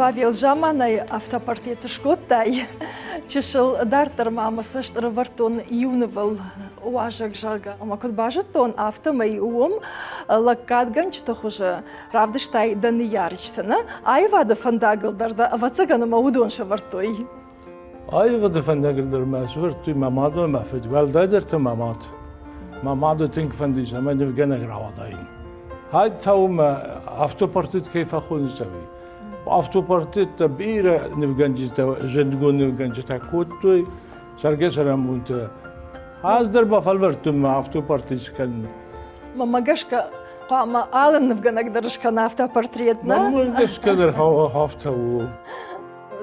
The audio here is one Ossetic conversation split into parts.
Павел, заманайы автопортрет скодтай. Чысыл дарддӕр ма мӕ цӕст ӕрӕвӕрдтон иу нывыл уазӕг, зӕгъгӕ. Ӕмӕ куыд базыдтон, афтӕмӕй уым лӕггадгӕнджыты хуызы равдыстай дӕ ныййарджыты, нӕ? Аивады фӕндагыл дӕр дӕ, ӕвӕццӕгӕн, ӕмӕ уыдон сӕвӕрдтой. Аивады фӕндагыл дӕр мӕ сӕвӕрдтой мӕ мад ӕмӕ мӕ фыд, уӕлдайдӕр та мӕ мад. Мӕ мады тынг фӕндыд, ӕмӕ нывгӕнӕг рауадаин. Хай мӕ автопортрет кӕй фӕхонынц ӕви? Автопортреттӕ бирӕ нывгӕнджытӕ, зындгонд нывгӕнджытӕ кодтой цӕргӕ-цӕрӕнбонты. Ӕз дӕр бафӕлвӕрдтон мӕ автопортрет скӕнын. Мӕнмӕ гӕсгӕ хъуамӕ алы нывгӕнӕг дӕр скӕна автопортрет, нӕ? Мӕнмӕ гӕсгӕ дӕр афтӕ у.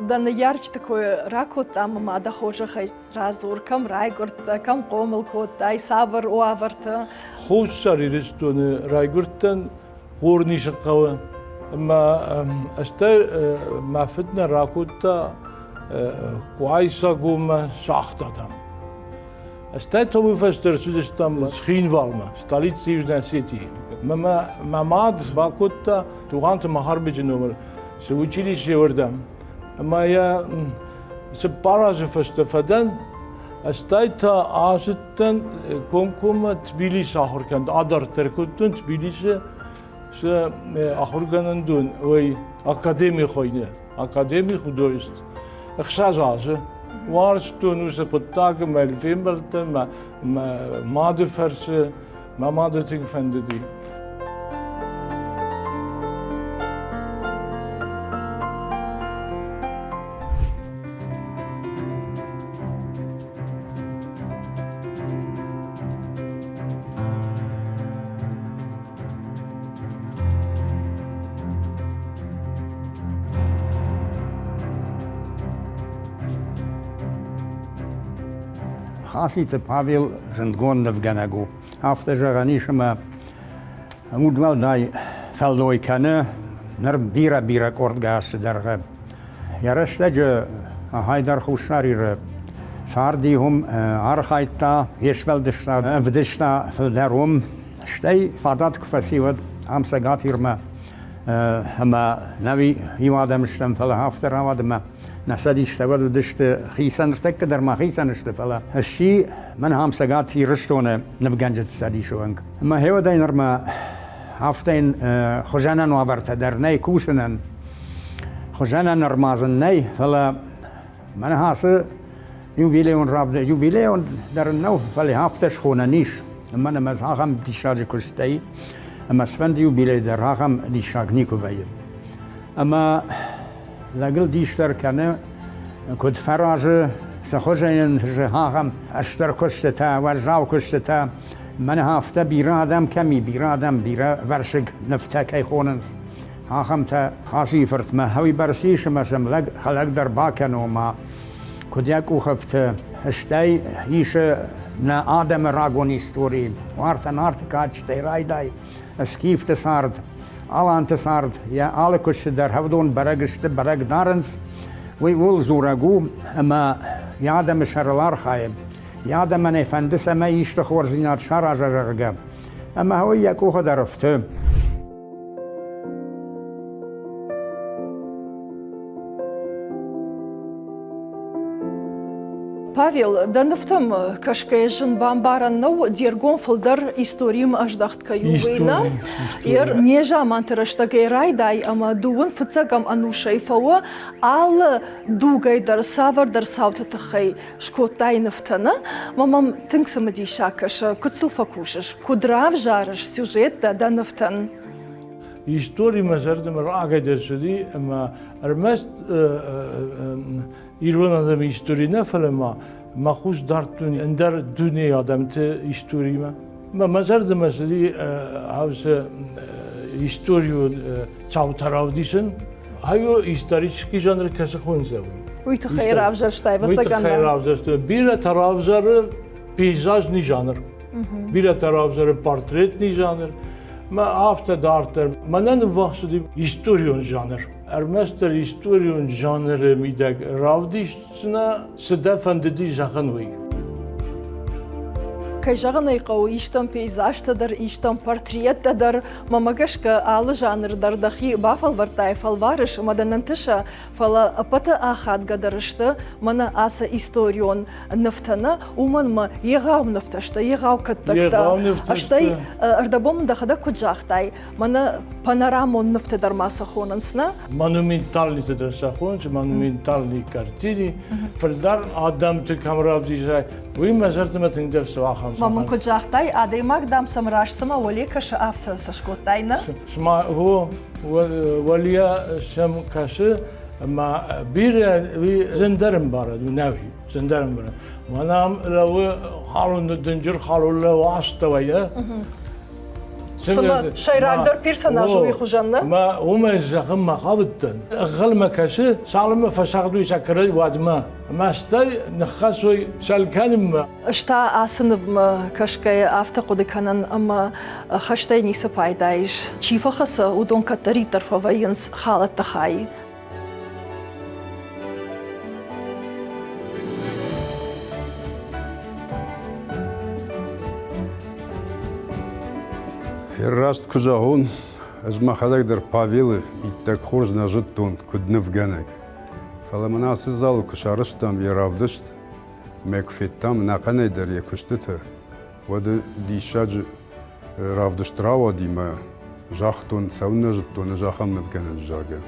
Дӕ ныййарджыты кой ракодта ӕмӕ ма дӕ хорзӕхӕй радзур, кӕм райгуырдтӕ, кӕм хъомыл кодтай, цавӕр уавӕрты? Хуссар Ирыстоны райгуырдтӕн Хъорнисы хъӕуы. Ӕмӕ стӕй мӕ фыд нӕ ракодта Къуайсагоммӕ шахтатӕм. Стӕй та уый фӕстӕ ӕрцыдыстӕм Цхинвалмӕ, столицӕ Южной Осетии. Мӕ мӕ мад бакодта Тугъанты Махарбеджы номыл цы училище уырдӕм. Ӕмӕ йӕ цыппар азы фӕстӕ фӕдӕн, стӕй та ацыдтӕн комкоммӕ Тбилисы ахуыр кӕнын. Адарддӕр кодтон Тбилисы цы ахуыргӕнӕндон, уый академи хуыйны, академи художеств. Ӕхсӕз азы уарзтон уыцы хъуыддаг мӕ фембӕлдтӕн мӕ мады фӕрцы, мӕ мады тынг фӕндыди. Хаситы Павел зындгонд нывгӕнӕг у. Афтӕ зӕгъӕн ис, ӕмӕ удуӕлдай фӕллой кӕны ныр бирӕ-бирӕ къордгай азты дӕргъы. Йӕ рӕстӕджы Хайдар Хуссар Иры царди уым архайдта, йе сфӕлдыстад ӕвдыста фылдӕр уым. Стӕй фадат куы фӕци, уӕд ам Цӕгат Ирмӕ ӕмӕ нӕ иу адӕм стӕм, фӕлӕ афтӕ рауад ӕмӕ нӕ цӕдистӕ уӕд уыдысты хицӕн, ныртӕккӕ дӕр ма хицӕн сты, фӕлӕ сси мӕн ам Цӕгат Ирыстоны нывгӕнджыты цӕдисы уӕнг. Ӕмӕ гъеуӕдӕй нырмӕ афтӕ йын хуызӕнӕн уавӕртӕ дӕр нӕй кусынӕн, хуызӕнӕн ӕрмадзын нӕй, фӕлӕ мӕнӕ ацы юбилейон равдыст, юбилейон дӕр ын нӕу, фӕлӕ афтӕ схонӕн ис, ӕмӕ нӕм ахӕм диссаджы куыстӕй ӕмӕ цыфӕнды юбилей дӕр ахӕм диссаг никуы вӕййы. Ӕмӕ лӕгыл дис дӕр кӕны, куыд фӕразы, цы хуызы йын ахӕм стыр куыстытӕ, уӕззау куыстытӕ. Мӕнӕ афтӕ бирӕ адӕм кӕм и, бирӕ адӕм бирӕвӕрсыг нывтӕ кӕй хонынц, ахӕмтӕ Хасийы фыртмӕ уыйбӕрц ис ӕмӕ сӕм лӕг хӕлӕг дӕр бакӕны, ома куыд йӕ къухӕфты, стӕй исы нӕ адӕмы рагон истори, уартӕ Нарты кадджытӕй райдай, скифты цард, аланты цард, йӕ алы куысты дӕр уыдон бӕрӕг сты, бӕрӕг дарынц. Уый ууыл дзурӕг у, ӕмӕ йӕ адӕмы сӕрыл архайы. Йӕ адӕмӕн ӕй фӕнды, цӕмӕй исты хорздзинад сараза, зӕгъгӕ. Ӕмӕ уый йӕ къухы дӕр ӕфты. Павел, дӕ нывтӕм кӕсгӕйӕ зын бамбарӕн нӕу, де ргом фылдӕр историмӕ ӕздӕхт кӕй у, уый нӕ? Ер незаманты рӕстӕгӕй райдай ӕмӕ дыууын фыццӕгӕм ӕнусӕй фӕуы алы дугӕй дӕр цавӕрдӕр цауты тыххӕй скодтай нывтӕ, нӕ? Мӕ мӕм тынг цымыдисаг кӕсы, куыд сыл фӕкусыс, куыд равзарыс сюжеттӕ дӕ нывтӕн? Истори мӕ зӕрдӕмӕ рагӕй дӕр цыди ӕмӕ ӕрмӕст ирон адӕмы истори нӕ, фӕлӕ ма мӕ хъус дардтон ӕндӕр дунейы адӕмты историмӕ. Мӕ зӕрдӕмӕ цыди ацы историон цаутӕ равдисын. Ай у исторический жанр кӕцы хонзӕуы. Уый тыххӕй равзӕрстай, Уый тыххӕй равзӕрстой. Бирӕтӕ равзары пейзажный жанр. Бирӕтӕ равзары портретный жанр. Мӕ афтӕ дарддӕр. Мӕнӕн ӕввахс уыди историон жанр. Ӕрмӕстдӕр историон жанры мидӕг равдисдзынӕ, цы дӕ фӕндыди зӕгъын, уый. Кӕй зӕгъын ӕй хъӕуы, истӕм пейзажтӕ дӕр, истӕм портреттӕ дӕр. Мӕмӕ гӕсгӕ, алы жанр дӕр дӕхи бафӕлвӕрдтай, фӕлварыс ӕмӕ дӕ нӕ нтысы, фӕлӕ ӕппӕты ахадгӕдӕр сты мӕнӕ ацы историон нывтӕ нӕ, уымӕн мӕ егъау нывтӕ сты, егъау кӕттӕгтӕ. Стӕй ӕрдӕбон мын дӕхӕдӕг куыд загътай, мӕнӕ панорамон нывтӕ дӕр ма сӕ хонынц, нӕ? Монументальныйты дӕр сӕ хонынц, монументальные картины. Фылдӕр адӕмты кӕм равдисай, уый мӕ зӕрдӕмӕ тынгдӕр цы ахӕм. Ма мын куыд загътай, адӕймаг, дам, сӕм раст цыма уӕле кӕсы, афтӕ сӕ скодтай, нӕ? Цыма о, уӕлейӕ сӕм кӕсы, ӕмӕ бирӕ зындӕр ӕмбарӕн у, нӕ зындӕр ӕмбарӕн. Мӕнӕ ам лӕууы халон, дынджыр халон лӕууы астӕуӕй, Цымӕ сӕйрагдӕр персонаж уый хуызӕн, нӕ? Мӕ уымӕй зӕгъын мӕ хъавыдтӕн. Ӕнхъӕлмӕ кӕсы, цалынмӕ фӕсагъд уый сӕкӕрӕй, уӕдмӕ. Ӕмӕ стӕй ныххӕцой цӕл кӕнынмӕ. Ӕз та ацы нывмӕ кӕсгӕйӕ афтӕ хъуыды кӕнын, ӕмӕ хӕстӕй ницы пайда ис. Чи фӕхӕцы, уыдон кӕддӕриддӕр фӕвӕййынц халӕтты хай. Раст куы зӕгъон, ӕз мӕхӕдӕг дӕр Павелы иттӕг хорз нӕ зыдтон, куыд нывгӕнӕг. Фӕлӕ мын ацы залы куы сарӕзтам йӕ равдыст, ӕмӕ куы федтам ӕнӕхъӕнӕй дӕр йӕ куыстытӕ, уӕд диссаджы равдыст рауади мӕ загътон, цӕуылнӕ зыдтон ӕз ахӕм нывгӕнӕджы, зӕгъгӕ.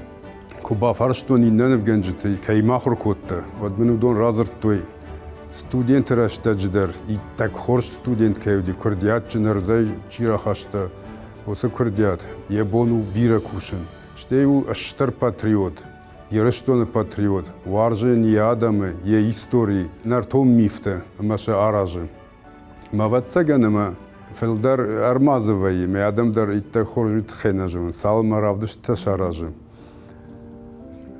Куы бафарстон иннӕ нывгӕнджыты, кӕимӕ ахуыр кодта, уӕд мын уыдон радзырдтой, студенты рӕстӕджы дӕр иттӕг хорз студент кӕй уыди, куырдиатджын ӕрдзӕй чи рахаста, уыцы куырдиат, йӕ бон у бирӕ кусын. Стӕй у стыр патриот, Ирыстоны патриот, уарзы йын йӕ адӕмы, йӕ истори, нӕртон мифтӕ ӕмӕ сӕ аразы. Мӕ ӕвӕццӕгӕн ӕмӕ фылдӕр ӕрмадзы вӕййы, мӕ адӕм дӕр иттӕг хорз уый тыххӕй нӕ зонынц, цалынмӕ равдыстытӕ саразы.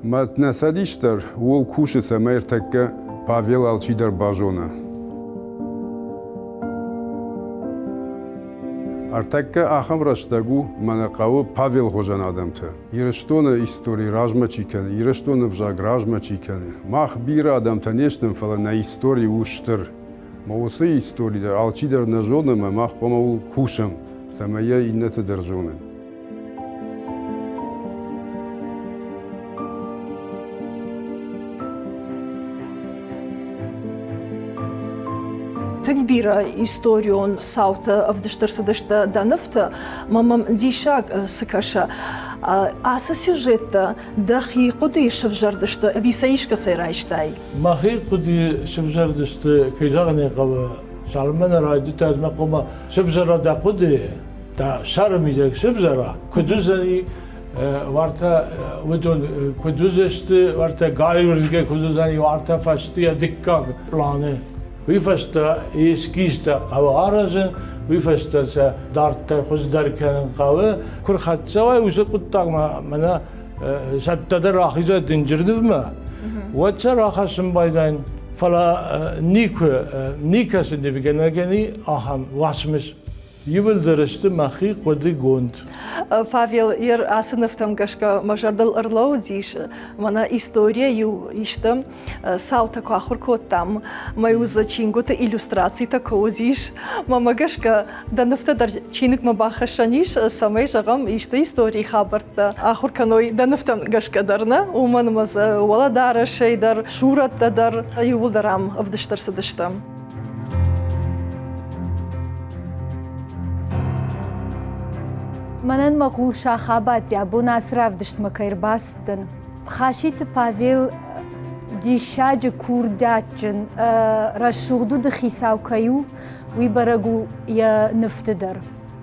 Мӕ нӕ цӕдис дӕр ууыл кусы, цӕмӕй ӕртӕккӕ Павел алчидӕр базона. Ӕртӕккӕ ахӕм рӕстӕг у, мӕнӕ хъӕуы Павел хуызӕн адӕмтӕ. Ирыстоны истори размӕ чи кӕны, Ирыстоны ӕвзаг размӕ чи кӕны. Мах бирӕ адӕмтӕ не стӕм, фӕлӕ нӕ истори у стыр. Мӕ уыцы истори дӕр алчидӕр нӕ зоны ӕмӕ мах хъуамӕ ууыл кусӕм, цӕмӕй йӕ иннӕтӕ дӕр зоной. Тынг бирӕ историон цаутӕ ӕвдыст ӕрцыдысты дӕ нывты. Мӕ мӕм диссаг цы кӕсы, ацы сюжеттӕ дӕхи хъуыдыйы сывзӕрдысты ӕви сӕ искӕцӕй райстай? Мӕхи хъуыдыйы сывзӕрдысты, кӕй зӕгъын ӕй хъӕуы, цалынмӕ нӕ райдыдта, ӕз мӕ хъуамӕ сывзӕра дӕ хъуыдыйы, дӕ сӕры мидӕг сывзӕра, куыд уыдзӕни, уартӕ уыдон куыд уыдзысты, уартӕ галиуырдыгӕй куыд уыдзӕни, уартӕ фӕстийӕ дыккаг планы. Уый фӕстӕ эскизтӕ хъӕуы аразын, уый фӕстӕ сӕ дарддӕр хуыздӕр кӕнын хъӕуы. Куы рхӕццӕ уай уыцы хъуыддагмӕ, мӕнӕ цӕттӕдӕр рахиза дынджыр нывмӕ, уӕд сӕ рахӕссын байдайын. Фӕлӕ никуы никӕцы нывгӕнӕгӕн и ахӕм уацмыс. Иууылдӕр сты мӕхи хъуыдыгонд. Павел, ер ацы нывтӕм гӕсгӕ мӕ зӕрдыл ӕрлӕууыдис, мӕнӕ историйӕ иу исты цаутӕ куы ахуыр кодтам, мӕ-иу дзы чингуыты иллюстрацитӕ куы уыдис, мӕмӕ гӕсгӕ дӕ нывтӕ дӕр чиныгмӕ бахӕссӕн ис, цӕмӕй, зӕгъӕм, исты историйы хабӕрттӕ ахуыр кӕной дӕ нывтӕм гӕсгӕ дӕр, нӕ? Уымӕн ӕмӕ дзы уӕлӕдарӕсӕй дӕр, сурӕттӕ дӕр иууылдӕр ам ӕвдыст ӕрцыдысты. Мӕнӕн мӕ хъул сах абадти, абон ацы равдыстмӕ кӕй ӕрбацыдтӕн. Хаситы Павел диссаджы курдиатджын, рӕсугъд уды хицау кӕй у, уый бӕрӕг у йӕ нывты дӕр.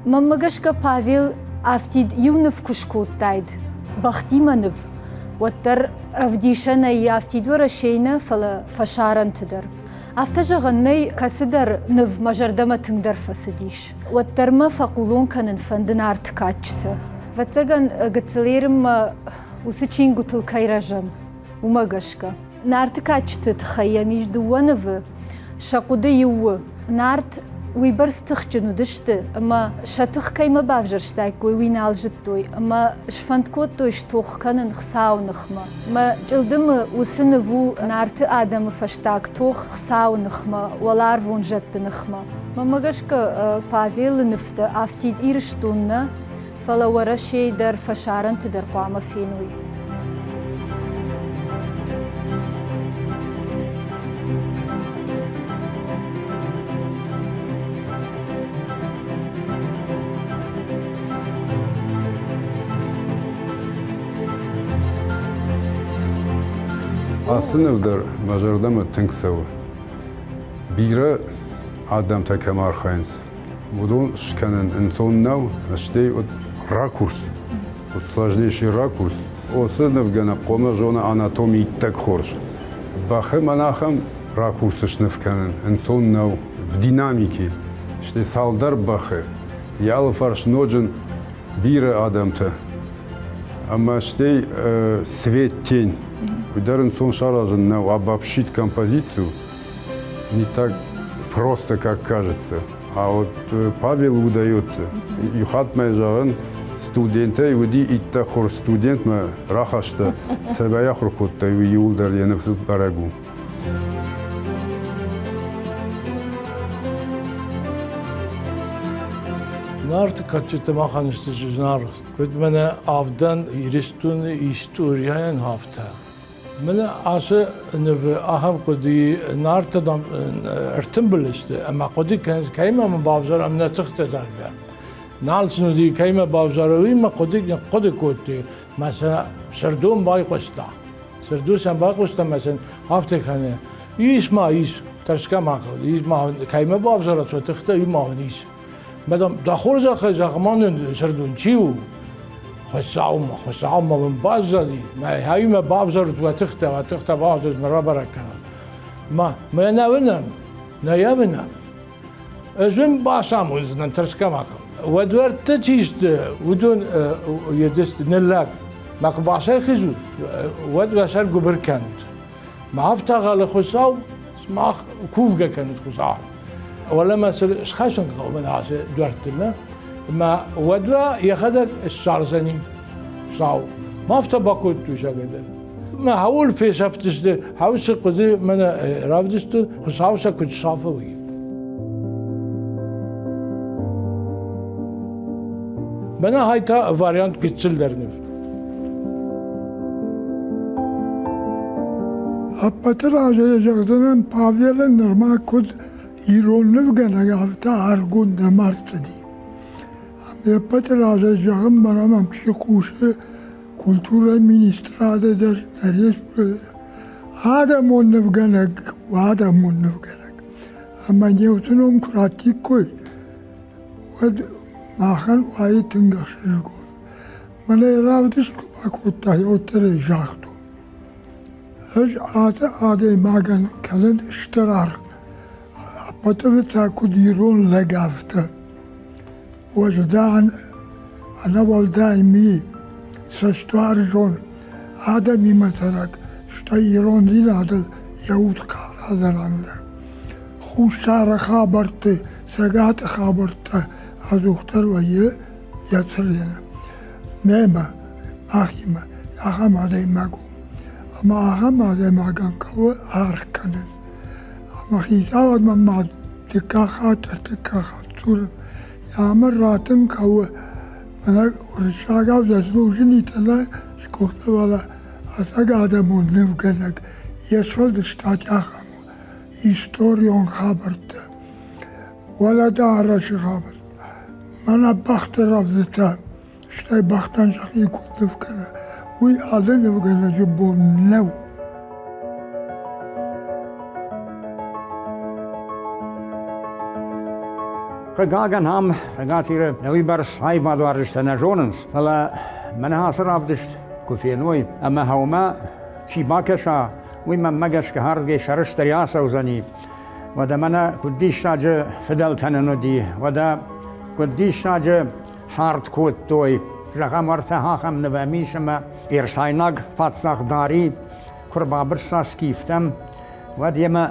Мӕнмӕ гӕсгӕ Павел афтид иу ныв куы скодтаид, бӕхтимӕ ныв, уӕддӕр ӕвдисӕнӕй йӕ афтид Уӕрӕсейы нӕ, фӕлӕ фӕсарӕнты дӕр. Афтӕ зӕгъӕн нӕй, кӕцыдӕр ныв мӕ зӕрдӕмӕ тынгдӕр фӕцыдис. Уӕддӕр мӕ фӕхъулон кӕнын фӕнды Нарты кадджыты. Ӕвӕццӕгӕн, гыццыл ерынмӕ уыцы чингуытыл кӕй рӕзӕм, уымӕ гӕсгӕ. Нарты кадджыты тыххӕй йӕм ис дыууӕ нывы, сӕ хъуыды иу у. Нарт уыйбӕрц тыхджын уыдысты, ӕмӕ сӕ тых кӕимӕ бавзӕрстаиккой, уый нал зыдтой ӕмӕ сфӕнд кодтой стох кӕнын Хуыцауы ныхмӕ. Мӕ чъылдымы уыцы ныв у Нарты адӕмы фӕстаг тох Хуыцауы ныхмӕ, уӕларвон зӕдты ныхмӕ. Мӕнмӕ гӕсгӕ, Павелы нывтӕ афтид Ирыстон нӕ, фӕлӕ Уӕрӕсейы дӕр, фӕсарӕнты дӕр хъуамӕ феной. Ацы ныв дӕр мӕ зӕрдӕмӕ тынг цӕуы. Бирӕ адӕмтӕ кӕм архайынц, уыдон скӕнын ӕнцон нӕу, стӕй вот ракурс, вот сложнейший ракурс. Оцы нывгӕнӕг хъуамӕ зона анатоми иттӕг хорз. Бӕхы мӕн ахӕм ракурсы сныв кӕнын ӕнцон нӕу в динамике. Стӕй цалдӕр бӕхы, йӕ алыфарс ноджы бирӕ адӕмтӕ. Ӕмӕ стӕй свет тень. Уый дӕр ӕнцон саразын нӕу, обобщить композицию не так просто, как кажется. А вот Павел удается. И хатт мӕ зӕгъын, студентӕй уыди иттӕг хорз студентмӕ рахаста, цӕмӕй ахуыр кодтай, уый иууылдӕр йӕ ныв бӕрӕг у. Нарты кадджытӕ махӕн сты зынаргъ. Куыд мӕнӕ авдӕн Ирыстоны историйӕн афтӕ. Мӕнӕ ацы нывы ахӕм хъуыды Нартӕ дам ӕртымбыл сты ӕмӕ хъуыды кӕнынц, кӕимӕ мын бавзарӕм нӕ тыхтӕ, зӕгъгӕ. Нал сын уыди, кӕимӕ бавзарӕм, уыимӕ хъуыды хъуыды кодтой, мӕ сӕ Сырдон байхъуыста. Сырдон сӕм байхъуыста ӕмӕ сын афтӕ кӕны, ис ма, ис, тӕрсгӕ ма кӕн, ис ма, кӕимӕ бавзарат уӕ тыхтӕ, уый ма уын ис. Мадам, дӕ хорзӕхӕй зӕгъ-ма нын, Сырдон, чи у? Хуыцаумӕ, Хуыцаумӕ мын баззади, мӕ хаимӕ бавзарут уӕ тыхтӕ, уӕ тыхтӕ бавзарут, мӕ рабӕрӕг кӕнат. Ма, мӕ нӕ уынӕм, нӕ йӕ уынӕм. Ӕз уын бацамондзынӕн, тӕрсгӕ ма кӕн. Уӕ дуӕртты чи сты, уыдон едысты ныллӕг. Мӕ куы бацӕйхизут, уӕд уӕ сӕр гуыбыр кӕнут. Мӕ афтӕгъӕлы Хуыцау, сымах кувгӕ кӕнут Хуыцау. Уӕлӕмӕ цы схӕсын хъӕуы мӕн ацы дуӕрттимӕ, ӕмӕ уӕд уӕ йӕхӕдӕг ссардзӕни Хуыцау. Ма афтӕ бакодтой сӕгӕдӕр. Мӕ хауыл фесӕфтысты, хаусы хъуыды мӕнӕ равдысты, Хуыцау сӕ куыд сафы, уый. Мӕнӕ хай та вариант гыццылдӕр ныв. Ӕппӕты разӕй зӕгъдзынӕн Павелӕн нырма куыд ирон нывгӕнӕг, афтӕ аргонд нӕма рцыди. Ӕмӕ ӕппӕты разӕй зӕгъын мӕнӕ мӕм чи хъусы, культурӕйы министрады дӕр, нӕ республикӕйы дӕр, адӕмон нывгӕнӕг у адӕмон нывгӕнӕг. Ӕмӕ не уыцы ном куы раттиккой, уӕд махӕн уайы тынг ӕхсызгон. Мӕнӕ равдыст куы бакодта, уӕддӕр ӕй загътон. Ӕз ацы адӕймагӕн кӕнын стыр аргъ. Ӕппӕты фыццаг куыд ирон лӕг, афтӕ. Уӕздан, ӕнӕуӕлдай ми, цӕстуарзон, адӕмимӕ цӕрӕг, стӕй ирондзинадыл йӕ уд хъарадзӕрӕн дӕр. Хуссары хабӕртты, Цӕгаты хабӕрттӕ ӕдзухдӕр вӕййы йӕ цырены. Мемӕ, махимӕ ахӕм адӕймаг у. Ӕмӕ ахӕм адӕймагӕн хъӕуы аргъ кӕнын. Ӕмӕ хицауадмӕ ма дыккаг хатт, ӕртыккаг хатт дзурын. Ӕмӕ раттын хъӕуы, мӕнӕ уырыссагау заслуженный-тӕ нӕ скодта, фӕлӕ ӕцӕг адӕмон нывгӕнӕг йе сфӕлдыстад ахӕм у, историон хабӕрттӕ, уӕлӕдарӕсы хабӕрттӕ. Мӕнӕ бӕхты рӕвдзытӕ, стӕй бӕхтӕн сӕхи куыд ныв кӕны, уый алы нывгӕнӕджы бон нӕу. Хъыгагӕн, ам Цӕгат Иры уыйбӕрц аивадуарзджытӕ нӕ зонынц, фӕлӕ мӕнӕ ацы равдыст куы феной ӕмӕ хъӕумӕ чи бакӕса, уый мӕнмӕ гӕсгӕ ардыгӕй сӕрыстырӕй ацӕудзӕни. Уӕдӕ мӕнӕ куыд диссаджы фыдӕлтӕ нын уыди, уӕдӕ куыд диссаджы цард кодтой. Зӕгъӕм, уӕртӕ ахӕм нывӕм ис, ӕмӕ персайнаг паддзах Дарий куы рбабырста скифтӕм, уӕд йемӕ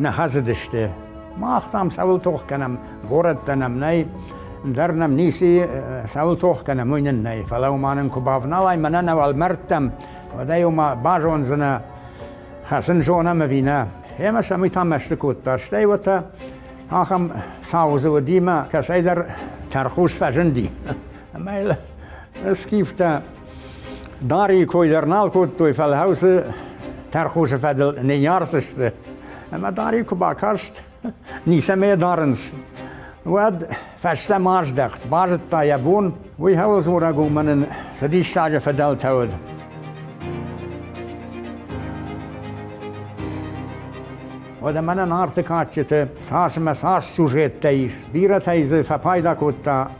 нӕ хӕцыдысты. Мах, дам, цӕуыл тох кӕнӕм, горӕттӕ нӕм нӕй, ӕндӕр нӕм ницы, цӕуыл тох кӕнӕм, уый нын нӕй. Фӕлӕ ма нын куы бавналай мӕнӕ нӕ уӕлмӕрдтӕм, уӕд ӕй ома базондзынӕ, хӕцын зонӕм ӕви нӕ. Ӕмӕ сӕм уый та мӕсты кодта. Стӕй уӕдта ахӕм цау дзы уыди мӕ кӕцӕйдӕр тӕрхъус фӕзынди. Ӕмӕ йыл скифтӕ Дарийы кой дӕр нал кодтой, фӕлӕ уыцы тӕрхъусы фӕдыл ныййарц сты. Ӕмӕ Дарий куы бакаст, ницӕмӕ дарынц, уӕд фӕстӕмӕ аздӕхт, базыдта йӕ бон, уый хӕуыл дзурӕг у, мӕн ын цы диссаджы фыдӕлтӕ уыд. Уӕдӕ мӕнӕ Нарты кадджыты цас ӕмӕ цас сюжеттӕ ис, бирӕтӕй дзы фӕпайда кодта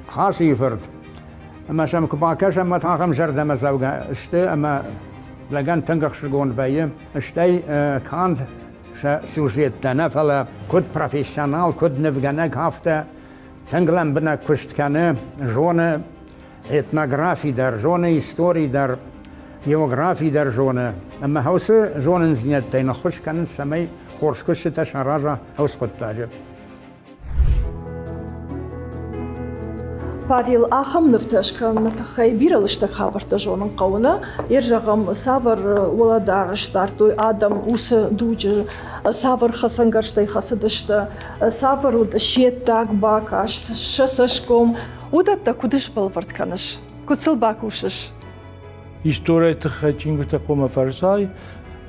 Хасийы фырт. Ӕмӕ сӕм куы бакӕсӕм, уӕд ахӕм зӕрдӕмӕдзӕугӕ сты ӕмӕ лӕгӕн тынг ӕхсызгон вӕййы. Стӕй канд сӕ сюжеттӕ нӕ, фӕлӕ куыд профессионал, куыд нывгӕнӕг, афтӕ тынг лӕмбынӕг куыст кӕны, зоны этнографи дӕр, зоны истори дӕр, географи дӕр зоны. Ӕмӕ уыцы зонындзинӕдтӕй ныххуыс кӕнынц, цӕмӕй хорз куыстытӕ сараза уыцы хъуыддаджы. Павел, ахӕм нывтӕ скӕныны тыххӕй бирӕ лыстӕг хабӕрттӕ зонын хъӕуы, нӕ? Йе зӕгъӕм, цавӕр уӕлӕдарӕс дардтой адӕм уыцы дуджы, цавӕр хӕцӕнгӕрзтӕй хӕцыдысты, цавӕр уыд се ддаг бакаст, сӕ цӕсгом. Уыдӕттӕ куыд сбӕлвырд кӕныс? Куыд сыл бакусыс? Историйы тыххӕй чингуытӕ хъуамӕ фӕрсай,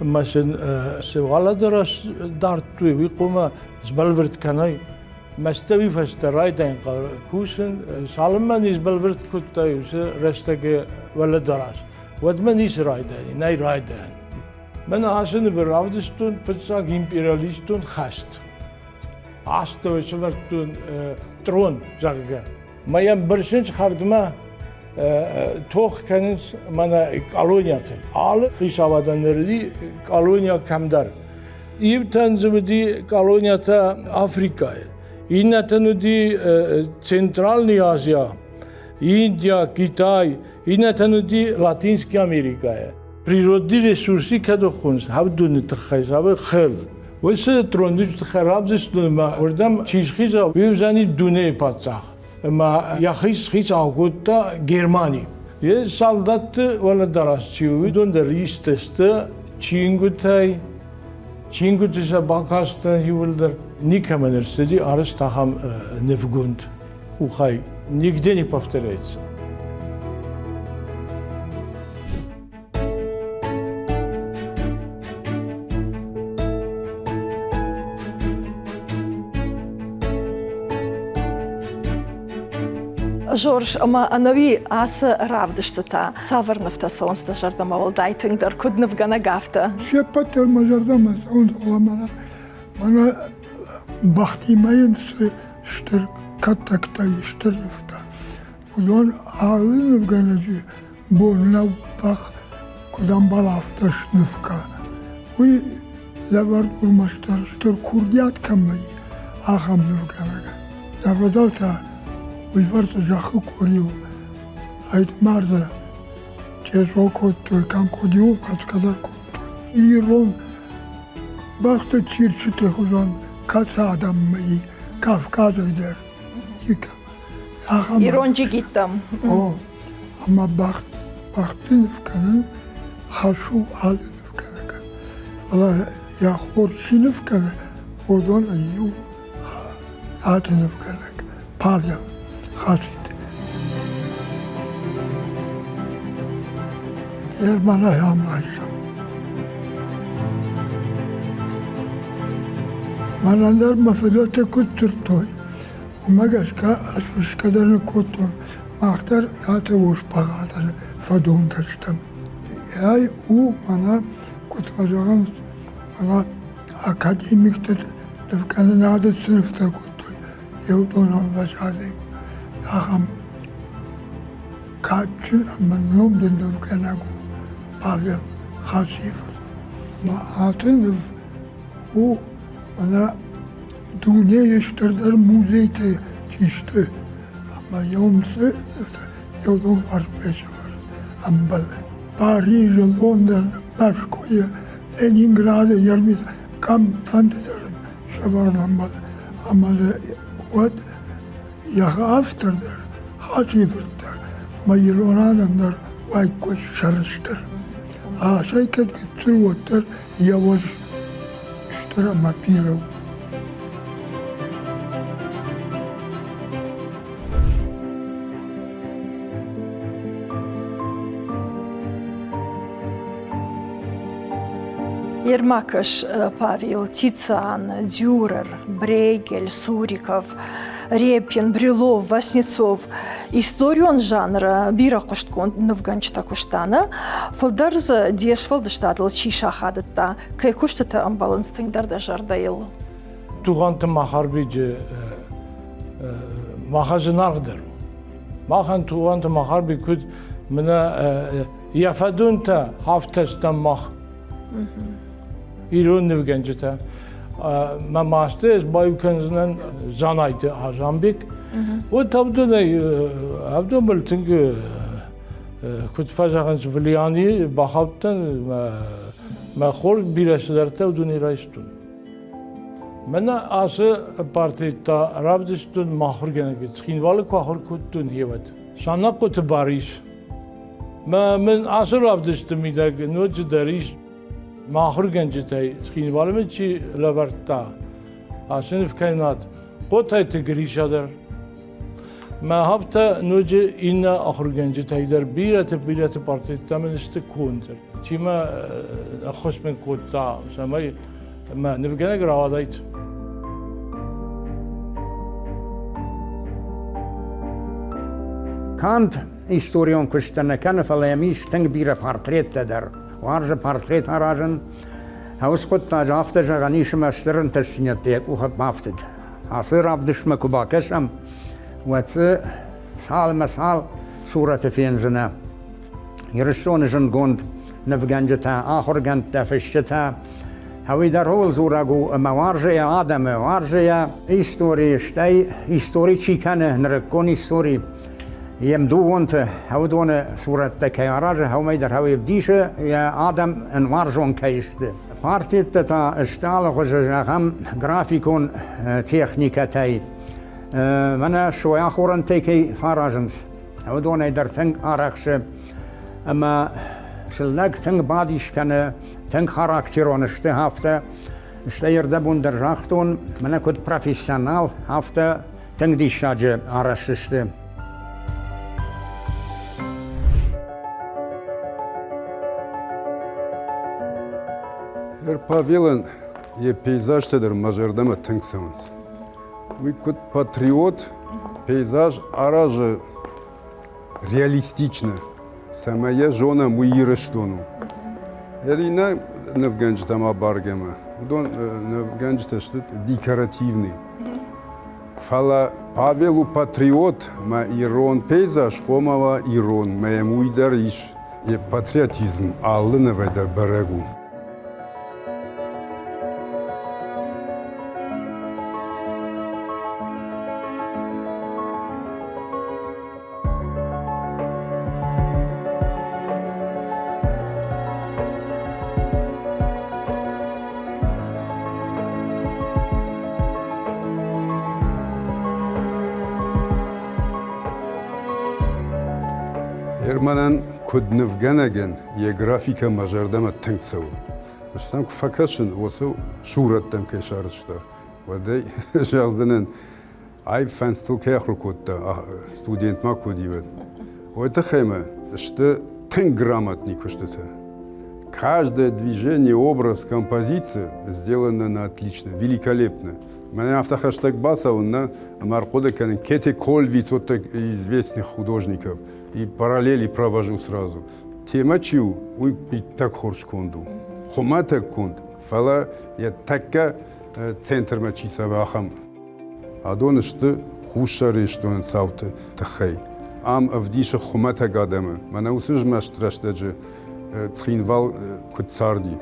ӕмӕ сын цы уӕлӕдарӕс дардтой, уый хъуамӕ сбӕлвырд кӕнай. Мӕстӕуи фӕстӕ райдайын кусын, цалынмӕ не сбӕлвырд кодтай уыцы рӕстӕджы уӕлӕдарӕс, уӕдмӕ ницы райдайӕн, нӕй райдайӕн. Мӕн ацы нывы равдыстон фыццаг империалистон хӕст. Астӕуӕй сӕвӕрдтон трон, зӕгъгӕ. Ма йӕм бырсынц хӕрдмӕ, тох кӕнынц мӕнӕ колониятыл. Алы хицауадӕн ныр уыди колония кӕмдӕр. Иутӕн дзы уыди колониятӕ Африкӕйы, иннӕтӕн уыди Центральный Азия, Индия, Китай, иннӕтӕн уыди Латинский Америкӕйы. Природный ресурсы кӕд хонынц, хӕвдоны тыххӕй цавӕр хӕл. Уыцы троны тыххӕй равдыстон ӕмӕ уырдӕм чи схиза, уый уыдзӕни дунейы паддзах. Ӕмӕ йӕхи схицау кодта Германи. Йӕ салдатты уӕлӕдарӕс чи у, уыдон дӕр ист сты чингуытӕй, чингуыты сӕ бакастӕн иууылдӕр. Никӕмӕн ӕрцыди арӕзт ахӕм нывгонд къухӕй. Нигде не повторяется. Жорж, ӕмӕ ӕнӕуи ацы равдыстытӕ цавӕр нывтӕ цӕуынц дӕ зӕрдӕмӕ уӕлдай тынгдӕр, куыд нывгӕнӕг, афтӕ? Се ппӕт дӕр мӕ зӕрдӕмӕ цӕуынц, фӕлӕ мӕнӕ, мӕнӕ бӕхтимӕ йын цы стыр кӕттӕгтӕ ис, стыр нывтӕ, уыдон алы нывгӕнӕджы бон нӕу бӕх куыд ӕмбал, афтӕ сныв кӕ. Уый лӕвӕрд ӕрмӕстдӕр стыр курдиат кӕмӕ и, ахӕм нывгӕнӕгӕн. Нӕ фыдӕлтӕ уый фӕрцы зӕххы къорийыл ӕйтмардзӕ тезгъо кодтой, кӕм хъуыди, уым хӕцгӕ дӕр кодтой. Ирон бӕхты цирчыты хуызӕн кӕцы адӕммӕ и, Кавказӕй дӕр никӕмӕ. Ахӕм Ирон джигиттӕм. О, ӕмӕ бӕхты ныв кӕнын хӕс у алы нывгӕнӕгӕн. Фӕлӕ йӕ хорз чи ныв кӕны, уыдонӕй иу ацы нывгӕнӕг Павел Хасит. Ерманӕй ам райсӕм. Мӕнӕн дӕр мӕ фыдӕлтӕ куыд дзырдтой, уымӕ гӕсгӕ ӕз фысгӕ дӕр ныккодтон, мах дӕр ацы урс-бӕгъатыры фӕдонтӕ стӕм. Ай у мӕнӕ, куыд фӕзӕгъынц, мӕнӕ академиктӕ нывкӕнынады цы нывтӕ кодтой, еудон ӕмвӕзадӕй ахӕм кадджын ӕмӕ номдын нывгӕнӕг у Павел Хасийы фырт. Мӕ ацы ныв у мӕнӕ дунейы стырдӕр музейты чи сты, ӕмӕ еудон фарсмӕ ӕмбӕлы. Парижы, Лондоны, Мӕскуыйы, Ленинграды, Ермит, кӕм фӕнды дӕр сӕвӕрын ӕмбӕлы. Ӕмӕ дзы уӕд йӕхи автор дӕр, Хачийы-фырт дӕр мӕ ирон адӕм дӕр уаиккой сӕрыстыр. Асӕй кӕд гыццыл, уӕддӕр йӕ уӕз стыр ӕмӕ бирӕ у. Ермакаш Павел, Тициан, Дюрер, Брейгель, Суриков, Репин, Брюлов, Васнецов историон жанры бирӕ хъуыстгонд нывгӕнджытӕ куыста, нӕ? Фылдӕр дзы де сфӕлдыстадыл чи сахадыдта, кӕй куыстытӕ ӕмбӕлынц тынгдӕр дӕ зӕрдӕйыл? Тугъанты Махарбеджы махӕн зынаргъдӕр у. Махӕн Тугъанты Махарбег куыд мӕнӕ йӕ фӕдонтӕ афтӕ стӕм мах. Ирон нывгӕнджытӕ. Мӕ масты ӕз баиу кӕндзынӕн Дзанайты Азанбег. Вот абдонӕй абдон тынг куыд фӕзӕгъынц, влияние бахаудтӕн мӕ хорз бирӕ цыдӕртӕ уыдонӕй райстон. Мӕнӕ ацы портреттӕ равдыстон мӕ ахуыргӕнӕг Цхинвалы куы ахуыр кодтон, гъеуӕд. Санахъоты Барис. Мӕ мын ацы равдысты мидӕг ноджыдӕр ис мӕ ахуыргӕнджытӕй Цхинвалы мын чи лӕвӕрдта, ацы нывкӕнынад Хъотайты Гриша дӕр. Мӕ афтӕ ноджы иннӕ ахуыргӕнджытӕй дӕр бирӕты-бирӕты портреттӕ мын сты конд. Чи мӕ ӕххуыс мын кодта, цӕмӕй мӕ нывгӕнӕг рауадаид. Канд историон куысттӕ нӕ кӕны, фӕлӕ йӕм ис тынг бирӕ портреттӕ дӕр. Уарзы портрет аразын. Уыцы хъуыддаджы афтӕ зӕгъӕн ис, ӕмӕ стыр ӕнтыстдзинӕдтӕ йӕ къухы бафтыд. Ацы равдыстмӕ куы бакӕсӕм, уӕд дзы цал ӕмӕ цал сурӕты фендзынӕ. Ирыстоны зындгонд нывгӕнджытӕ, ахуыргӕндтӕ, фысджытӕ. Уый дӕр ууыл дзурӕг у, ӕмӕ уарзы йӕ адӕмы, уарзы йӕ истори, стӕй истори чи кӕны, нырыккон истори, йе мдугонты, уыдоны сурӕттӕ кӕй аразы, уымӕй дӕр уый ӕвдисы, йӕ адӕм ын уарзон кӕй сты. Партиттӕ та сты алыхуызы, зӕгъӕм, графикон техникӕтӕй. Мӕнӕ сой ахорӕнтӕй кӕй фӕаразынц, уыдонӕй дӕр тынг арӕхсы ӕмӕ сыллӕг тынг бадис кӕны, тынг характерон сты афтӕ. Стӕй ӕрдӕбон дӕр загътон, мӕнӕ куыд профессионал, афтӕ тынг диссаджы арӕзт сты. Павелӕн йӕ пейзажтӕ дӕр мӕ зӕрдӕмӕ тынг цӕуынц. Уый куыд патриот, пейзаж аразы реалистично, цӕмӕй йӕ зонӕм, уый Ирыстон у. Ӕри нӕ нывгӕнджытӕм абаргӕмӕ, уыдон нывгӕнджытӕ сты декоративный. Фӕлӕ Павел у патриот, мӕ ирон пейзаж хъуамӕ уа ирон, мӕ йӕм уый дӕр ис. Йӕ патриотизм алы нывӕй дӕр бӕрӕг у. Германӕн куыд нывгӕнӕгӕн йӕ графикӕ мӕ зӕрдӕмӕ тынг цӕуы. Ӕз сӕм куы фӕкӕсын, уыцы сурӕттӕм кӕй сарӕзта, уӕд ӕй зӕгъдзынӕн, аив фӕндзтыл кӕй ахуыр кодта, студент ма куы уыди, уӕд. Уый тыххӕй мӕ сты тынг грамотный куыстытӕ. Каждое движение, образ, композиция сделано на отлично, великолепно. Мӕнӕ афтӕ хӕстӕг бацӕуын нӕ, ӕмӕ ӕрхъуыды кӕнын Кете Кольвиц, вот известных художников, и параллели провожу сразу. Темӕ чи у, уый иттӕг хорз конд у. Хуымӕтӕг конд, фӕлӕ йӕ тӕккӕ центрмӕ чи цӕуы, ахӕм. Адон сты Хуссар Ирыстоны цауты тыххӕй. Ам ӕвдисы хуымӕтӕг адӕмы. Мӕнӕ уыцы змӕст рӕстӕджы Цхинвал куыд царди.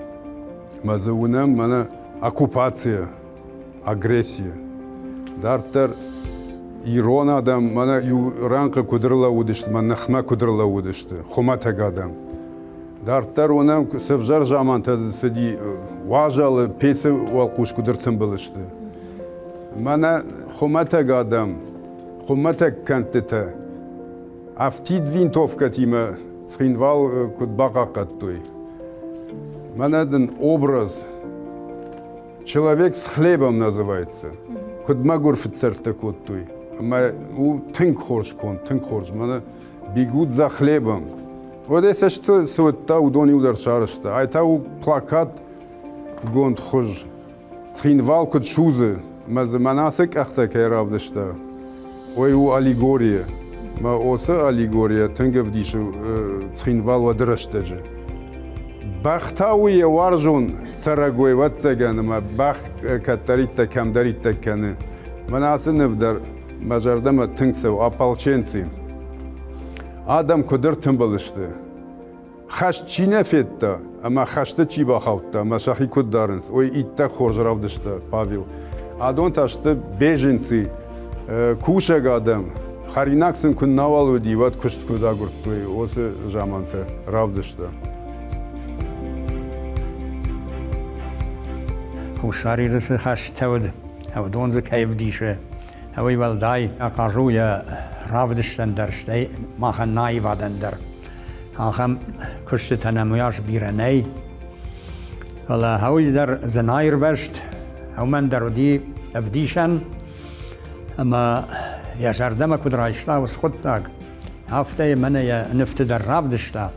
Мӕ дзы уынӕм мӕнӕ оккупацийӕ, агрессийӕ. Дарддӕр ирон адӕм мӕнӕ иу рӕнхъы куыд ӕрлӕууыдысты, мӕ ныхмӕ куыд ӕрлӕууыдысты, хуымӕтӕг адӕм. Дарддӕр уынӕм, цы ӕвзӕр замантӕ дзы цыди, уазалы пецы уӕлхъус куыд ӕртымбыл сты. Мӕнӕ хуымӕтӕг адӕм, хуымӕтӕг кӕндтытӕ афтид винтовкӕтимӕ Цхинвал куыд бахъахъхъӕдтой. Мӕнӕ дын образ «Человек с хлебом» называется. Куыд мӕгуыр фыдцӕрдтӕ кодтой. Ӕмӕ у тынг хорз конд, тынг хорз. Мӕнӕ бегут за хлебом. Уӕдӕ цӕсты цы уыдта, уыдон иу дӕр сарӕзта. Ай та у плакатгонд хуыз. Цхинвал куыд судзы, мӕ дзы мӕнӕ ацы къӕхтӕ кӕй равдыста, уый у аллегория. Мӕ оцы аллегория тынг ӕвдисы Цхинвал уӕды рӕстӕджы. Бӕх та у йӕ уарзон цӕрӕгой, ӕвӕццӕгӕн, ӕмӕ бӕх кӕддӕриддӕр кӕмдӕриддӕр кӕны. Мӕнӕ ацы ныв дӕр мӕ зӕрдӕмӕ тынг цӕуы, ополченцы. Адӕм куыд ӕртымбыл сты, Хӕст чи нӕ федта ӕмӕ хӕсты чи бахаудта ӕмӕ сӕхи куыд дарынц, уый иттӕг хорз равдыста Павел. Адон та сты беженцы, кусӕг адӕм. Хӕринаг сын куы нӕуал уыди, уӕд куыст куыд агуырдтой, уыцы заманты равдыста. Хуссар Иры цы хӕстӕ уыд, уыдон дзы кӕй ӕвдисы, уый уӕлдай ахъаз у йӕ равдыстӕн дӕр, стӕй махӕн нӕ аивадӕн дӕр. Ахӕм куыстытӕ нӕм уыйас бирӕ нӕй. Фӕлӕ уый дӕр зынаирвӕзт, уымӕн дӕр уыди ӕвдисӕн, ӕмӕ йӕ зӕрдӕмӕ куыд райста уыцы хъуыддаг, афтӕ йӕ мӕнӕ йӕ нывты дӕр равдыста.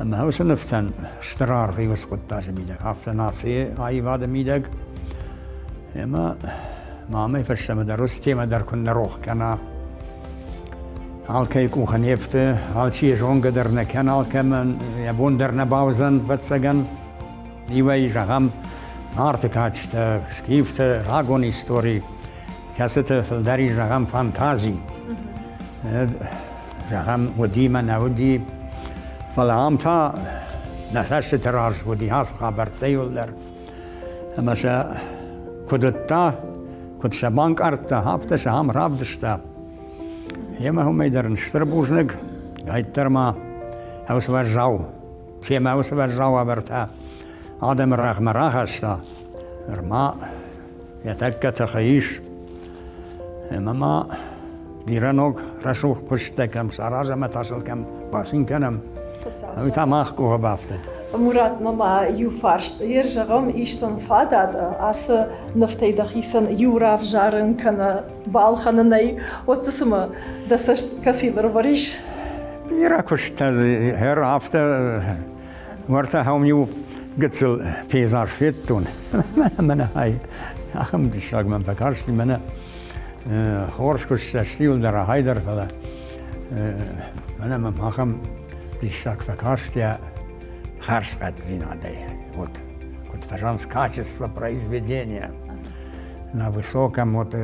Ӕмӕ уыцы нывтӕн стыр аргъ и уыцы хъуыддаджы мидӕг, афтӕ нацийы аивады мидӕг. Ӕмӕ ма амӕй фӕстӕмӕ дӕр уыцы темӕ дӕр куыннӕ рох кӕна. Алкӕй къухы не фты, алчи йӕ зонгӕ дӕр нӕ кӕны алкӕмӕн, йӕ бон дӕр нӕ бауыдзӕн, ӕвӕццӕгӕн. Иуӕй, зӕгъӕм, Нарты кадджытӕ, скифты рагон истори, кӕцыты фылдӕр ис, зӕгъӕм, фантази. Зӕгъӕм, уыди мӕ нӕ уыди, фӕлӕ ам та нӕ цӕстыты раз уыди ацы хабӕрттӕ иуылдӕр. Ӕмӕ сӕ куыд уыдта, куыд сӕ банкъардта, афтӕ сӕ ам равдыста. Емӕ уымӕй дӕр ын стыр бузныг, гайддӕр ма уыцы уӕззау темӕ, уыцы уӕззау уавӕртӕ адӕмы рӕгъмӕ рахаста. Нырма йӕ тӕккӕ тыхы ис. Ӕмӕ ма бирӕ ног рӕсугъд куысттӕ кӕм саразӕм ӕмӕ та сыл кӕм бацин кӕнӕм, уый та мах къухы бафтыд. Муратмӕ ма иу фарст. Ер зӕгъӕм, истон фадат ацы нывтӕй дӕхицӕн иу равзарын кӕнӕ балхӕнынӕй, уӕд дзы цымӕ дӕ цӕст кӕцыйыл ӕрвӕрис? Бирӕ куысттӕ дзы афтӕ уӕртӕ хӕм иу гыццыл пейзаж федтон. Мӕнӕ ай ахӕм диссаг мӕм фӕкасти, мӕнӕ хорз куысттӕ сты иуылдӕр ахӕй дӕр, фӕлӕ мӕнӕ мӕм ахӕм диссаг фӕкаст йӕ хӕрзхъӕддзинадӕй. Вот куыд фӕзӕгъынц качество произведения на высоком вот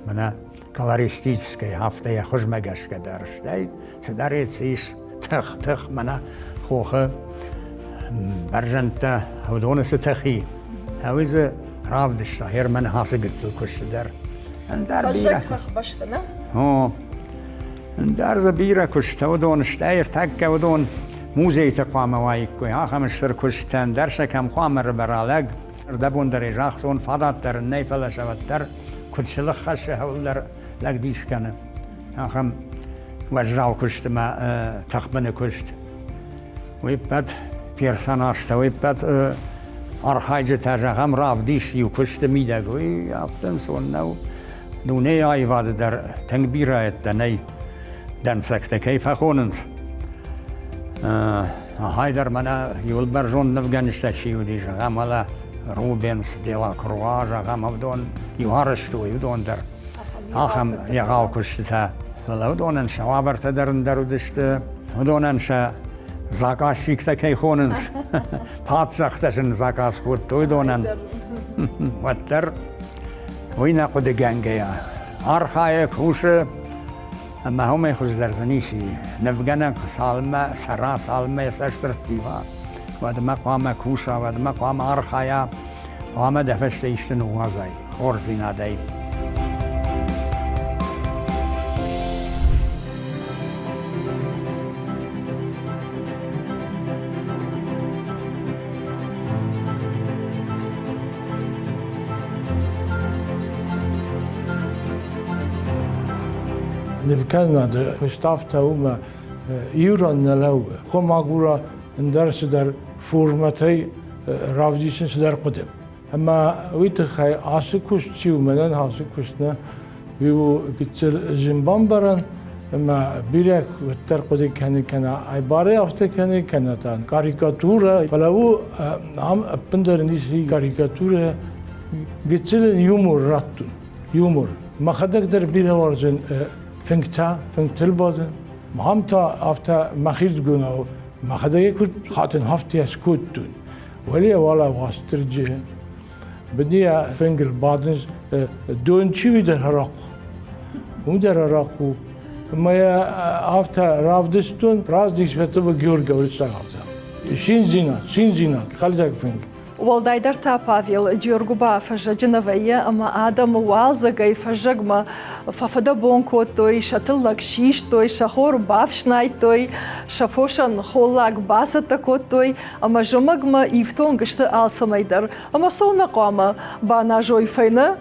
мӕнӕ колористической афтӕ йӕ хуызмӕ гӕсгӕ дӕр, стӕй цыдӕр ис тых, тых мӕнӕ хохы бӕрзӕндтӕ, уыдоны цы тых и, уый дзы равдыста Германы ацы гыццыл куысты дӕр. Ӕндӕр бирӕ хӕхбӕсты, нӕ? О, ӕндӕр дзы бирӕ куыстӕ уыдон, стӕй ӕртӕккӕ уыдон музейты хъуамӕ уаиккой, ахӕм стыр куыстӕ, ӕндӕр сӕ кӕм хъуамӕ ӕрбара лӕг. Ӕрдӕбон дӕр ӕй загътон, фадат дӕр ын нӕй, фӕлӕ сӕ уӕддӕр куыд сылых хӕссы, ӕуылдӕр лӕг дис кӕны. Ахӕм уӕззау куысты мӕ тыхбыны куыст. Уый ппӕт персонажтӕ, уый ппӕт архайджытӕ, зӕгъӕм, равдис иу куысты мидӕг, уый афтӕ ӕнцон нӕу. Дунейы аивады дӕр тынг бирӕ нӕй дӕнцӕгтӕ кӕй фӕхонынц. Ахай дӕр мӕнӕ иуыл бӕрзонд нывгӕнджытӕ чи уыди, зӕгъӕм, уӕлӕ Рубенс, Делакруа, зӕгъӕм, уыдон иу арӕзтой, уыдон дӕр ахӕм егъау куыстытӕ. Фӕлӕ уыдонӕн сӕ уавӕртӕ дӕр ӕндӕр уыдысты, уыдонӕн сӕ заказчиктӕ кӕй хонынц, паддзӕхтӕ сын заказ кодтой уыдонӕн. Уӕддӕр уый нӕ хъуыдыгӕнгӕйӕ архайы, кусы, ӕмӕ уымӕй хуыздӕр дзы ницы и. Нывгӕнӕг цалынмӕ цӕра, цалынмӕ йӕ цӕст ӕрттива, уӕдмӕ хъуамӕ куса, уӕдмӕ хъуамӕ архайа, хъуамӕ дӕ фӕстӕ исты ныууадзай хорздзинадӕй. Нывкӕнынады куыст афтӕ у ӕмӕ иу ран нӕ лӕууы. Хуым агура ӕндӕр цыдӕр формӕтӕй равдисын цыдӕр хъуыды. Ӕмӕ уый тыххӕй ацы куыст чи у, мӕнӕн ацы куыст нӕ, уый у гыццыл зын бамбарӕн, ӕмӕ бирӕ куыддӕр хъуыды кӕны, кӕнӕ айбарӕй афтӕ кӕны, кӕнӕ та карикатурӕ. Фӕлӕ у ам ӕппындӕр ницы карикатурӕ, гыццыл ын юмор раттун, юмор. Мӕхӕдӕг дӕр бирӕ уарзын фынгтӕ, фынгтыл бадын. Махам та афтӕ мӕхирдгонау мӕхӕдӕг куыд хатын хафтӕ скодтон. Уӕле уӕлӕ Уастырджи быния фынгыл бадынц дон чи уый дӕр арахъхъ. Уым дӕр арахъхъ у. Ӕмӕ йӕ афтӕ равдыстон праздник Святого Георгия уырыссагау. Циндзинад, циндзинад, хъӕлдзӕг фынг. Уӕлдайдӕр та Павел Джиоргуба фӕззӕджы нӕ вӕййы ӕмӕ адӕмы уалдзӕгӕй фӕззӕгмӕ фӕфыдӕбон кодтой, сӕ тыллӕг систой, сӕ хор бафснайдтой, сӕ фосӕн холлаг бацӕттӕ кодтой ӕмӕ зымӕгмӕ ифтонг сты алцӕмӕй дӕр. Ӕмӕ цӕуылнӕ хъуамӕ баназой фӕйнӕ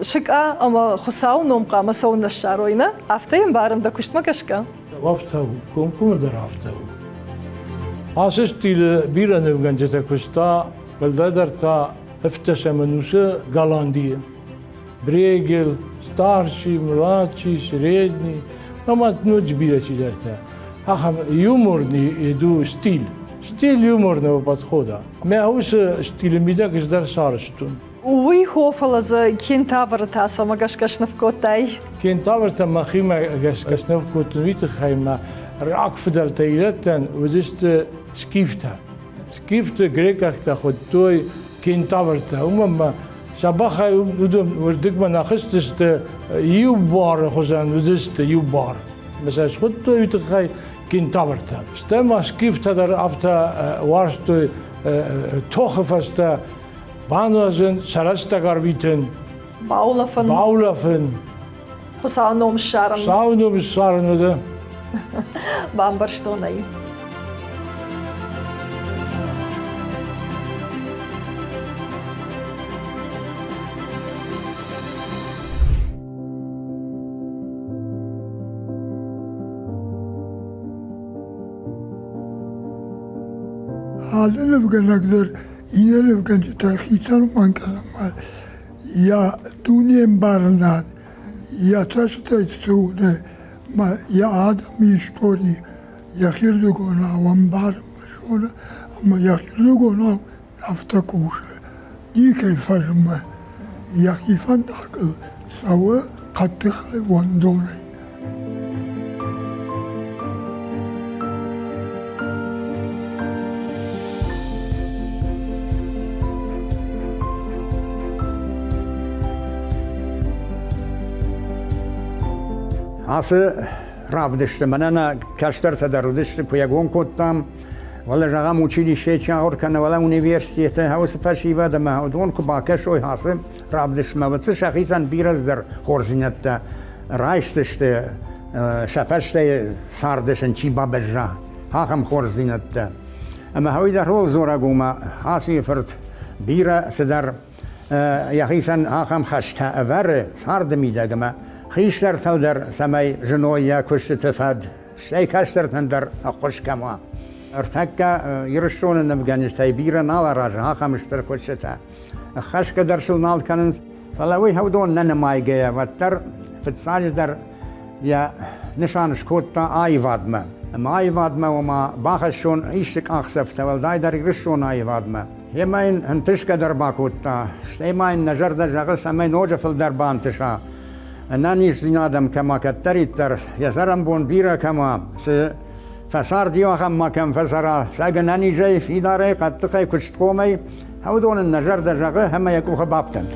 сыкъа ӕмӕ Хуыцауы ном хъуамӕ цӕуылнӕ ссарой, нӕ? Афтӕ йын барын дӕ куыстмӕ гӕсгӕ? Афтӕ у, комкоммӕ дӕр афтӕ у. Ацы стилы бирӕ нывгӕнджытӕ куыста, уӕлдайдӕр та ӕвддӕсӕм ӕнусы Голландийы. Брегель, Старший, Младший, Средний, ӕмӕ ноджы бирӕ чидӕртӕ. Ахӕм юморный иду стиль. Стиль юморного подхода. Мӕ уыцы стилы мидӕг ӕз дӕр сарӕзтон. Уый хо, фӕлӕ дзы кентавры та цӕмӕ гӕсгӕ сныв кодтай? Кентавртӕ мӕхимӕ гӕсгӕ сныв кодтон уый тыххӕй мӕ рагфыдӕлтӕ ирӕттӕн уыдысты скифтӕ. Скифты грекъӕгтӕ хуыдтой кентавртӕ, уымӕн мӕ сӕ уыдон уырдыгмӕ нӕ хызтысты, иу бары хуызӕн уыдысты, иу бар. Мӕ сӕ схуыдтой уый тыххӕй кентавртӕ. Стӕй ма скифтӕ дӕр афтӕ уарзтой тохы фӕстӕ бануазын, сӕ рӕстӕг ӕрвитын. Баулӕфын. Баулӕфын. Хуыцауы ном ссарын. Хуыцауы ном ссарын уыды. Бамбӕрстон ӕй. Алы нывгӕнӕг дӕр иннӕ нывгӕнджытӕ хицӕн уӕнгӕн ӕмӕ йӕ дунеӕмбарынад, йӕ цӕстӕй цы уыны ӕмӕ йӕ адӕмы истори йӕхирдыгонау ӕмбарынмӕ зоны ӕмӕ йӕхирдыгонау афтӕ кусы. Никӕй фӕзмы, йӕхи фӕндагыл цӕуы хъӕддыхӕй уӕндонӕй. Ацы равдысты мӕнӕ нӕ кӕстӕртӕ дӕр уыдысты, куы йӕ гом кодтам, уӕлӕ зӕгъӕм училищейы чи ахуыр кӕны, уӕлӕ университеты уыцы фӕсивӕд ӕмӕ уыдон куы бакӕсой ацы равдыстмӕ, уӕд дзы сӕхицӕн бирӕ цыдӕр хорздзинӕдтӕ райсдзысты, сӕ фӕстӕйы царды сын чи бабӕзза, ахӕм хорздзинӕдтӕ. Ӕмӕ уый дӕр ууыл дзурӕг у, мӕ Хасийы фырт бирӕ цыдӕр йӕхицӕн ахӕм хӕстӕ ӕвӕры царды мидӕг ӕмӕ хистӕртыл дӕр цӕмӕй зыной йӕ куыстыты фӕд, стӕй кӕстӕртӕн дӕр ӕххуыс кӕм уа. Ӕртӕккӕ Ирыстоны нывгӕнджытӕй бирӕ нал аразы ахӕм стыр куыстытӕ. Ӕххӕсгӕ дӕр сыл нал кӕнынц, фӕлӕ уый уыдон нӕ нымайгӕйӕ, уӕддӕр фыццаджыдӕр йӕ нысан скодта аивадмӕ. Ӕмӕ аивадмӕ, ома, бахӕссон исты къахдзӕфтӕ, уӕлдайдӕр Ирыстоны аивадмӕ. Йемӕ йын ӕнтысгӕ дӕр бакодта, стӕй ма йын нӕ зӕрдӕ зӕгъы, цӕмӕй ноджы фылдӕр бантыса. Ӕнӕниздзинад ӕм кӕма кӕддӕриддӕр, йӕ цӕрӕнбон бирӕ кӕма, цы фӕцард иу ахӕм ма кӕм фӕцӕра, сӕ ӕнӕнизӕй, фидарӕй, хъӕддыхӕй, куыстхъомӕй, уыдон ын нӕ зӕрдӕ зӕгъы ӕмӕ йӕ къухы бафтӕнт.